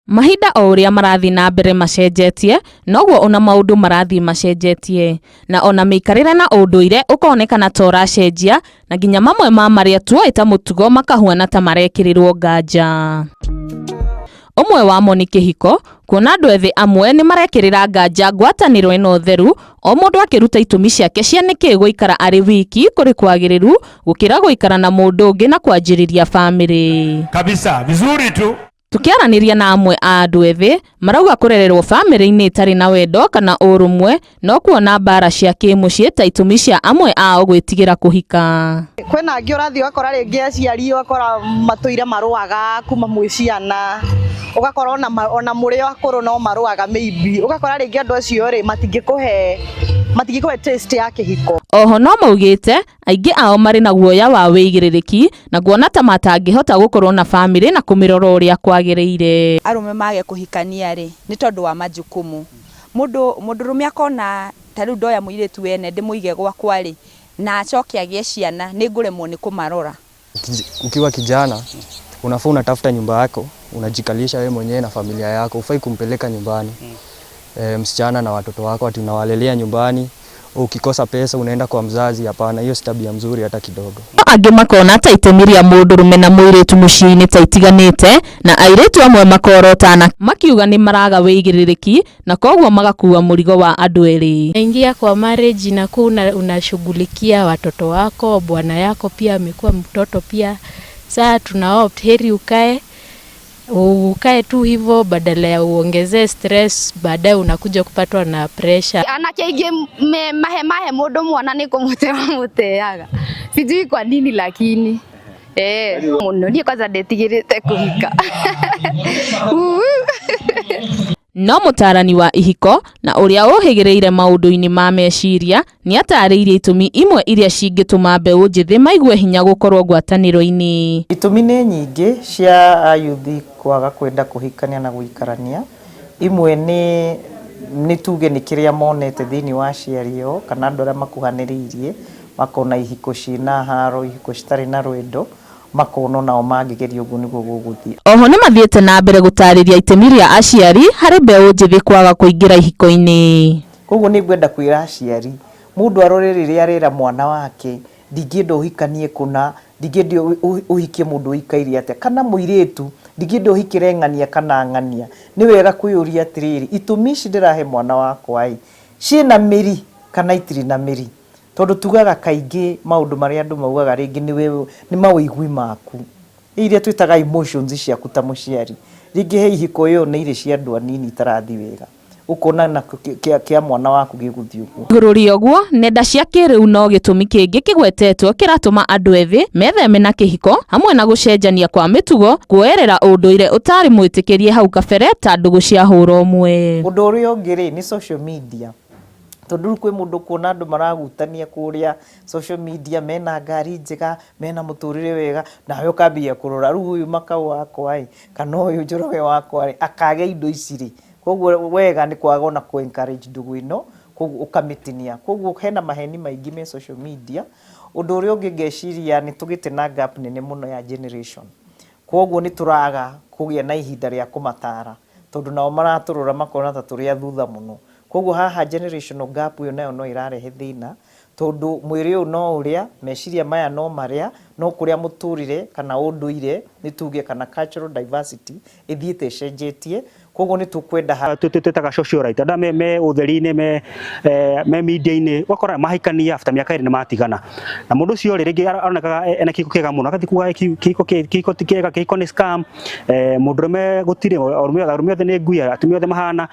Mahinda o ũrĩa marathiĩ na mbere macenjetie, noguo ona maũndũ marathiĩ macenjetie. Na ona mĩikarĩre na ũndũire ũkonekana ta ũracenjia, na nginya mamwe ma marĩa tuoĩ ta mũtugo makahuana ta marekĩrĩrwo nganja. Ũmwe wamo nĩ kĩhiko, kuona andũ ethĩ amwe nĩ marekĩrĩra nganja ngwatanĩro ĩno theru, o mũndũ akĩruta itũmi ciake cia nĩkĩĩ gũikara arĩ wiki kũrĩ kwagĩrĩru gũkĩra gũikara na mũndũ ũngĩ na kwanjĩrĩria bamĩrĩ. Kabisa, vizuri tu. Tũkĩaranĩria na amwe a andũ ethĩ, marauga kũrererwo bamĩrĩ-inĩ ĩtarĩ na wendo kana ũrũmwe no kuona mbara cia kĩmũciĩ ta itũmi cia amwe ao gwĩtigĩra kũhika. Kwĩna angĩ ũrathiĩ ũgakora rĩngĩ aciari ũgakora matũire marũaga kuma mwĩ ciana, ũgakora ona mũrĩ o akũrũ no marũaga maybe, ũgakora rĩngĩ andũ acio rĩ matingĩkũhe taste ya kĩhiko. Oho no maugĩte aingĩ ao marĩ na guoya wa wĩigĩrĩrĩki na kuona ta matangĩhota gũkorwo na bamĩrĩ na kũmĩrora ũrĩa kwagĩrĩire. Arũme mage kũhikania rĩ nĩ tondũ wa majukumu. Mũndũ mũndũrũme akona ta rĩu ndoya mũirĩtu wene ndĩmũige gwakwa rĩ na acoke agĩe ciana nĩ ngũremwo nĩ kũmarora. Ukiwa kijana unafaa unatafuta nyumba yako, unajikalisha wewe mwenyewe na familia yako. Hufai kumpeleka nyumbani msichana na watoto wako ati unawalelea nyumbani. Ukikosa pesa unaenda kwa mzazi. Hapana, hiyo si tabia mzuri hata kidogo. No angĩ makona ta itemi rĩa mũndũrũme na mũirĩtu mũciĩ-inĩ ta itiganĩte, na airĩtu amwe makorotana makiuga nĩ maraga wĩigĩrĩrĩki na koguo magakua mũrigo wa andũ erĩ. Ingia kwa marriage inakuwa unashughulikia watoto wako, bwana yako pia amekuwa mtoto pia. Saa tuna opt heri ukae tu hivyo badala ya uongezee stress, baadaye unakuja kupatwa na pressure. Anake aingĩ me mahe mahe mũndũ mwana nĩ kũmũte mamũteaga, sijui kwa nini, lakini mũno niĩ kwanza ndetigĩrĩte kũhika. No mũtaarani wa ihiko na ũrĩa ũhĩgĩrĩire maũndũ-inĩ ma meciria nĩ atarĩirie itũmi imwe iria cingĩtũma mbeũ njĩthĩ maigue hinya gũkorwo ngwatanĩro-inĩ. Itũmi nĩ nyingĩ cia ayuthi kwaga kwenda kũhikania na gũikarania. Imwe nĩ tuge nĩ kĩrĩa monete thĩinĩ wa aciari ao kana andũ arĩa makuhanĩrĩirie, makona ihiko ciĩna haro, ihiko citarĩ na rwendo, makona onao mangĩgeria ũguo nĩguo gũgũthiĩ. Oho nĩ mathiĩte na mbere gũtarĩria itemi rĩa aciari harĩ mbeũ njĩthĩ kwaga kũingĩra ihiko-inĩ. Koguo nĩ ngwenda kwĩra aciari, mũndũ arore rĩrĩa arera mwana wake, ndingĩenda ũhikanie kũna, ndingĩenda ũhikie mũndũ ũikaire atĩa, kana mũirĩtu ndingĩenda ũhikĩre ng'ania kana ng'ania. Nĩ wega kwĩyũria atĩrĩrĩ, itũmi ici ndĩrahe mwana wakwa ĩ, ciĩna mĩri kana itirĩ na mĩri? Tondũ tugaga kaingĩ maũndũ marĩa andũ maugaga rĩngĩ nĩ mawĩigui maku, iria twĩtaga emotions ciaku ta mũciari. Rĩngĩ he ihiko wĩyoneire cia andũ anini itarathiĩ wega, ũkona na kĩa mwana waku gĩgũthiĩ ũguo. Igũrũ rĩa ũguo, nenda cia kĩrĩu no gĩtũmi kĩngĩ kĩgwetetwo kĩratũma andũ ethĩ metheme na kĩhiko, hamwe na gũcenjania kwa mĩtugo, kuoerera ũndũire ũtarĩ mwĩtĩkĩrie hau kabere ta ndũgũ cia hũra ũmwe. Ũndũ ũrĩa ũngĩ rĩ nĩ social media, tondũ rĩu kwĩ mũndũ kuona andũ maragutania kũrĩa social media, mena ngari njega, mena mũtũrĩre wega, nawe ũkambia kũrora rĩu ũyũ Makau wakwa ĩ kana ũyũ Njoroge wakwa rĩ akagĩa indo ici rĩ. Koguo wega nĩ kwaga ona kũ encourage ndũgũ ĩno, koguo ũkamĩtinia. Koguo hena maheni maingĩ me social media. Ũndũ ũrĩa ũngĩ ngeciria nĩ tũgĩte na gap nene mũno ya generation, koguo nĩ tũraga kũgĩa na ihinda rĩa kũmatara, tondũ nao maratũrora makona ta tũrĩ a thutha mũno. Koguo haha generational gap ĩyo nayo no ĩrarehe thĩna, tondũ mwĩrĩ ũyũ no ũrĩa, meciria maya no marĩa, no kũrĩa mũtũrĩre kana ũndũire nĩ tuge kana cultural diversity ĩthiĩte ĩcenjetie. Koguo nĩ tũkwenda twĩtaga socialite, andũ aya me ũtheri-inĩ, me media-inĩ, ũgakora mahikania after mĩaka 2 nĩ matigana, na mũndũ ũcio rĩ rĩngĩ aronekaga ena kĩhiko kĩega mũno, agathiĩ kuga kĩhiko ti kĩega, kĩhiko nĩ scam, mũndũrũme gũtirĩ, arũme othe nĩ ngui, atumia othe mahana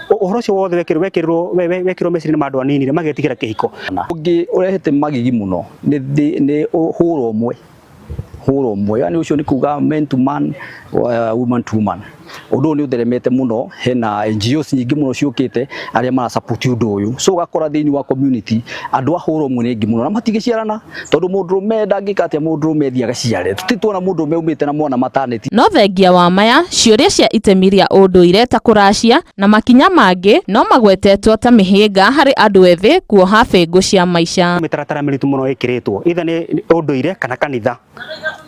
ũhoro ũcio wothe wekĩrwo meciria-inĩ ma andũ anini rĩ, magetigĩra kĩhiko. Ũngĩ ũrehete magigi mũno nĩ hũra ũmwe, hũra ũmwe, yani ũcio nĩ kuga man to man, woman to woman. Ũndũ ũyũ nĩ ũtheremete mũno, hena NGOs nyingĩ mũno ciũkĩte arĩa mara support ũndũ ũyũ, so ũgakora thĩinĩ wa community andũ a hũra ũmwe nĩ aingĩ mũno na matingĩciarana, tondũ mũndũrũme ndangĩka atĩa, mũndũrũme athiĩ agaciare, tũtirĩ tuona mũndũrũme aumĩte na mwana maternity. No thengia wa maya, ciũria cia itemi rĩa ũndũire ta kũracia na makinya mangĩ no magwetetwo ta mĩhĩnga harĩ andũ ethĩ kuoha bĩngũ cia maica. Mĩtaratara mĩritũ mũno ĩkĩrĩtwo either nĩ ũndũire kana kanitha,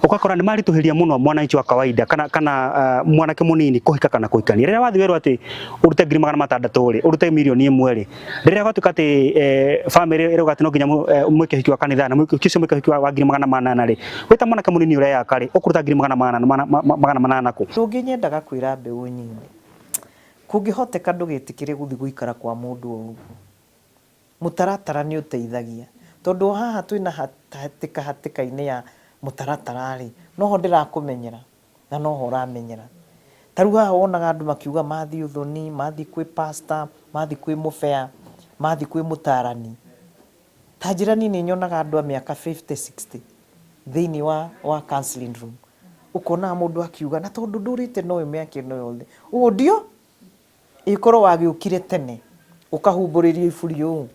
ũgakora nĩ maritũhĩria mũno mwananchi wa kawaida kana mwanake mũnini. anini kũhika kana kũhikania. Rĩrĩa wathiĩ werwo atĩ ũrute 600,000 rĩ, ũrute 1 mirioni rĩ, rĩrĩa gwatuĩka atĩ family ĩrauga atĩ no nginya mwĩke ũhiki wa kanitha na ũhiki ũcio mwĩke ũhiki wa 800,000 rĩ, wĩ ta mwanake mũnini ũreyaka rĩ, ũkũruta 800,000 kũ? Ũndũ ũngĩ nyendaga kwĩra mbeũ nyinyi, kũngĩhoteka ndũgetĩkĩre gũthiĩ gũikara kwa mũndũ o ũguo. Mũtaratara nĩ ũteithagia, tondũ o haha twĩna hatĩka hatĩka-inĩ ya mũtaratara rĩ, noho ndĩrakũmenyera na noho ũramenyera. Ta rĩu haha wonaga andũ makiuga mathiĩ ũthoni, mathiĩ kwĩ pastor, mathiĩ kwĩ mũbea, mathiĩ kwĩ mũtarani. Ta njĩra niĩ nĩ nyonaga andũ a mĩaka 50, 60 thĩinĩ wa counseling room. Ũkonaga mũndũ akiuga na tondũ ndũrĩte na ũyũ mĩaka ĩno yothe, ũũ ndio ĩkorwo wagĩũkire tene ũkahumbũrĩrio iburi ũũ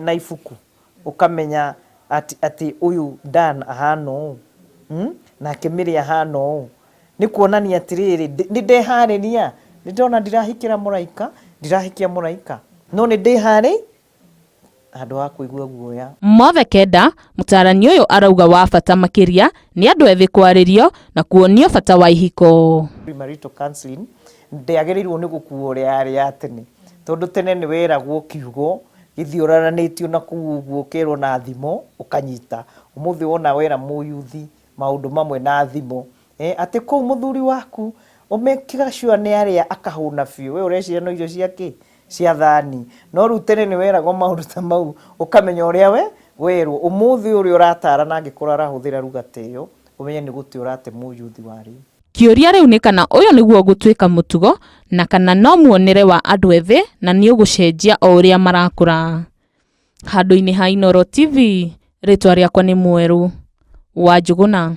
na ibuku ũkamenya atĩ ũyũ Dan ahana ũũ, nake Mary ahana ũũ, nĩ kuonania atĩrĩrĩ, nĩ ndeharĩria, nĩ ndona ndirahikĩra mũraika, ndirahikia mũraika, no nĩ ndĩharĩ handũ ha kũigua guoya. Mothe kenda, mũtarani ũyũ arauga wa bata makĩria nĩ andũ ethĩ kwarĩrio na kuonio bata wa ihiko. Premarital counseling ndĩagĩrĩirwo nĩ gũkuo ũrĩa yarĩ ya tene, tondũ tene nĩ weragwo kiugo gĩthiũraranĩtio na kũu ũguo, ũkerwo na thimo ũkanyita. Ũmũthĩ wona wera mũyuthi maũndũ mamwe na thimo, atĩ kũu mũthuri waku ũmekaga sure nĩ arĩa akahũna biũ, we ũreciria no irio cia kĩ cia thani, no rĩu tene nĩ weragwo maũndũ ta mau ũkamenya ũrĩa we werwo. Ũmũthĩ ũrĩa ũratara na angĩkorwo arahũthĩra ruga ta ĩyo, ũmenye nĩ gũte ũrate mũyuthi wa rĩu. Kĩũria rĩu nĩ kana ũyũ nĩguo ũgũtuĩka mũtugo na kana no muonere wa andũ ethĩ na nĩ ũgũcenjia o ũrĩa marakũra. Handũ-inĩ ha Inooro TV, rĩtwa rĩakwa nĩ Mwerũ wa Njũgũna.